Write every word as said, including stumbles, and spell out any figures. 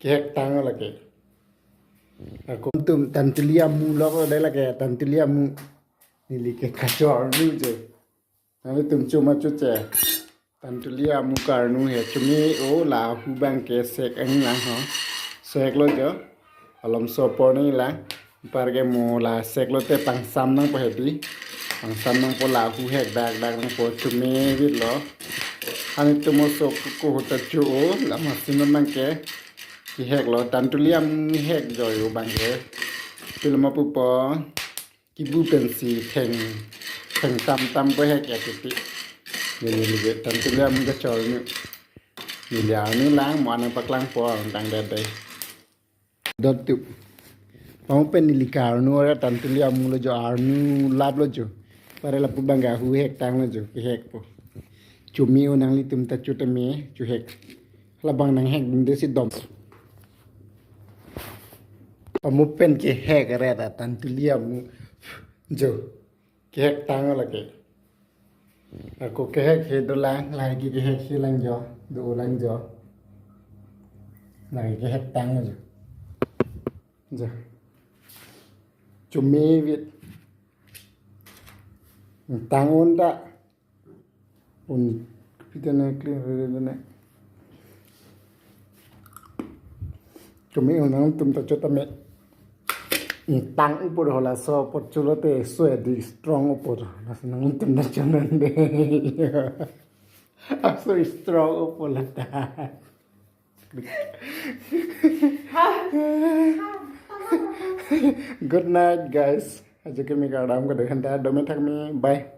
Kehek tang lake. Ako tum tantuli amu lo ko de lake, tantuli amu. Neli ke kachor nu je. Nanglitum chuma chuche. Tantuli amu karnu he chumi o la hu bang ke sek ang lang ho. Sek lo jo. Alom sopor ni lang. Par ke mo la sek lote pangsam nangpo hedi. Pangsam nangpo la hu hek dak dak nangpo chumi vit lo. Ani tumo sok ko hota chu o la masin nang ke. Kehek lo tantuli amu hek jo yo bang ke. Pilma pupo. Kibu pensi theng theng tam tam ko hek ya titi. Neli neli tantuli amu kachor nu. Neli arnu lang mo anang paklang po ang tang dede. Dot tu. Pamo pen neli karnu ora tantuli amu lo jo arnu lap lo jo. Pare lapu bang ke hu hek tang lo jo kehek po. Chumi o nanglitum ta chutame chu hek. Labang nanghek dun de si dom. Pamo pen kehek ret a tantuli amu jo. Kehek tang lake. Ako kehek he do lang, lake kehek he lang jo, do lang jo. Lake kehek tang jo. Jo. Chumi vit. Tang un ta. Un pita na clean re re na. Chumi un nangtum ta chutame. Tang upor hola so por chulote so di strong upor. Nangtum ta chunan de. So strong upor la ta. Good night, guys. Ajo ke mi kardom ko dekhan ta dome thak mi. Bye.